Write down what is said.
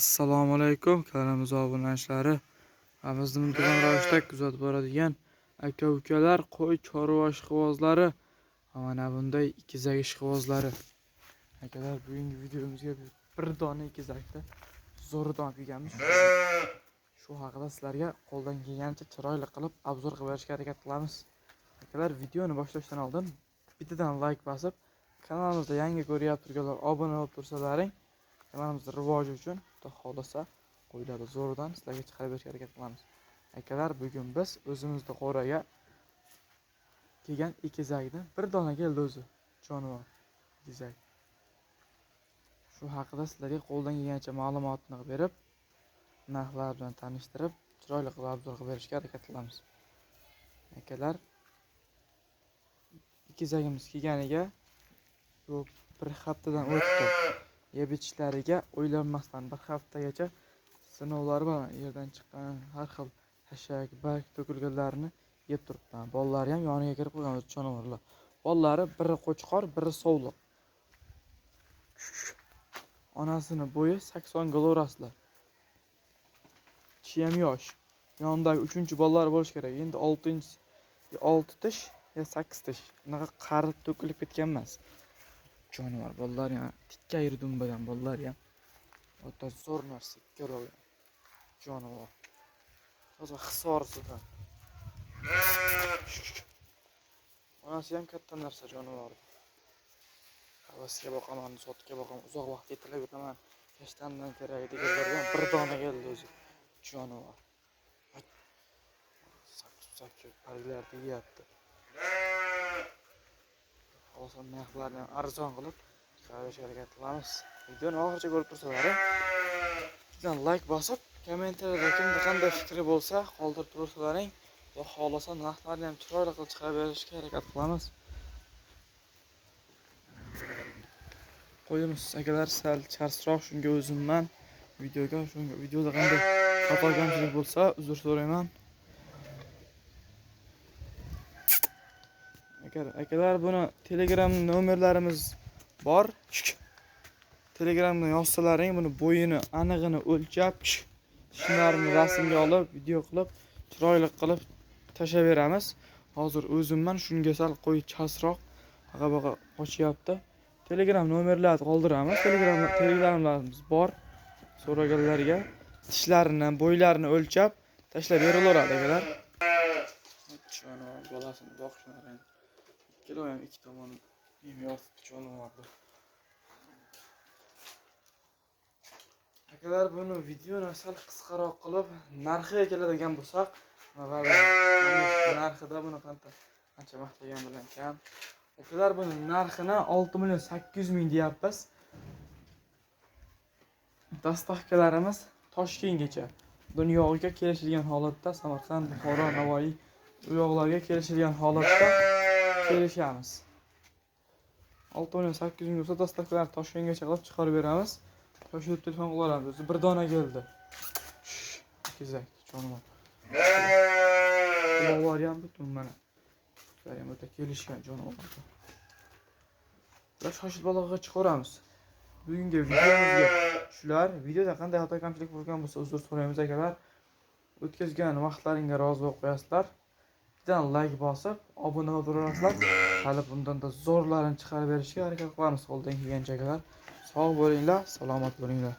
Assalomu alaykum kanalimiz obunachilari va bizni muntazam ravishda kuzatib boradigan aka ukalar, qo'y chorva ishqibozlari va mana bunday ikizak ishqibozlari. Akalar, bugungi videomizga bir dona ikizakni zo'ridan olib kelganmiz. Shu haqida sizlarga qo'ldan kelgancha chiroyli qilib obzor qilib berishga harakat qilamiz. Akalar, videoni boshlashdan oldin bittadan like bosib, kanalimizda yangi ko'ryapti turganlar obuna bo'lib tursalaring, kanalimiz rivoji uchun xudo xohlasa qo'ylarni zo'ridan sizlarga chiqarib berishga harakat qilamiz. Akalar, bugun biz o'zimizni qo'raga kelgan ikizakni bir dona keldi o'zi, jonivor ikizak. Shu haqida sizlarga qo'ldan kelgancha ma'lumotni berib, narxlar bilan tanishtirib, chiroyli qilib obzor qilib berishga harakat qilamiz. Akalar, ikizagimiz kelganiga bu bir haftadan o'tdi. Yeb ichishlariga o'ylanmasdan bir haftagacha sinovlar bilan yerdan chiqqan har xil hashak, barg to'kilganlarini yeb turibdi. Bolalari ham yoniga kirib qo'ygan o'zi jonivorlar. Bolalari biri qo'chqor, biri sovliq. Onasini bo'yi 80 goloraslar. Tishi ham yosh. Yonidagi 3-bolalar bo'lish kerak. Endi 6 tish ya 8 tish. Unaqa qarib to'kilib ketgan emas. Jonivor bolalar ham tikka dumbadan bolalar ham o'ta zo'r narsa, ikkalovi ham jonivor. Toza hisorsidan. Onasi ham katta narsa jonivor. Havasga boqaman, sotga boqaman, uzoq vaqt yetilib yuraman. Kashtandan kerak deganlarga ham bir dona keldi o'zi. Jonivor. Sapchib barglar deyapti. Xolos, narxlarni arzon qilib chiqarishga harakat qilamiz. Videoni oxirigacha ko'rib tursalaring, bizdan like bosib, kommentariyada kimda qanday fikri bo'lsa qoldirib tursalaring, va xohlasa narxlarni ham chiroyli qilib chiqarib berishga harakat qilamiz. Qo'yimiz akalar sal charsroq, shunga o'zimman videoga, shunga videoda qanday xato kamchilik bo'lsa uzr so'rayman. Akalar, buni Telegram nomerlarimiz bor. Telegramdan yozsalaring, buni bo'yini anig'ini o'lchab, tishlarini rasmga olib, video qilib, chiroyli qilib tashlab beramiz. Hozir o'zimman shunga sal qo'y chasroq baqa-baqa qochyapti. Telegram nomerlarini qoldiramiz. Telegramlarimiz bor. So'raganlarga tishlarini, bo'ylarini o'lchab tashlab berilaveradi akalar. Bolasini boqishini ikkalovi ham ikki tomon yem yotibdi jonivorda. Akalar, buni videoni sal qisqaroq qilib narxiga keladigan bo'lsak, narxida buni qancha maqtagan bilan kam. Akalar, buni narxini 6 800 000 deyapmiz. Dastavkalarimiz Toshkentgacha, dunyoga kelishilgan holatda, Samarqand, Buxoro, Navoiy u yoqlarga kelishilgan holatda kelishamiz. 6 800 000 bo'lsa, dastavkalarni Toshkentgacha qilib chiqarib beramiz. Shoshilib telefon qilaveramiz. O'zi bir dona keldi. Ikizak jonivor. Ular ham butun mana. Ular ham o'ta kelishgan jonivorlar. Shoshilib balog'iga chiqaramiz. Bugungi videomizga shular. Videoda qanday xato kamchilik bo'lgan bo'lsa uzr so'raymiz akalar. O'tkazgan vaqtlaringga rozi bo'lib qo'yasizlar. Bittadan like bosib, obuna bo'lib turasizlar. Hali bundan da zo'rlarini chiqarib berishga harakat qilamiz qo'ldan kelgancha akalar. Sog' bo'linglar, salomat bo'linglar.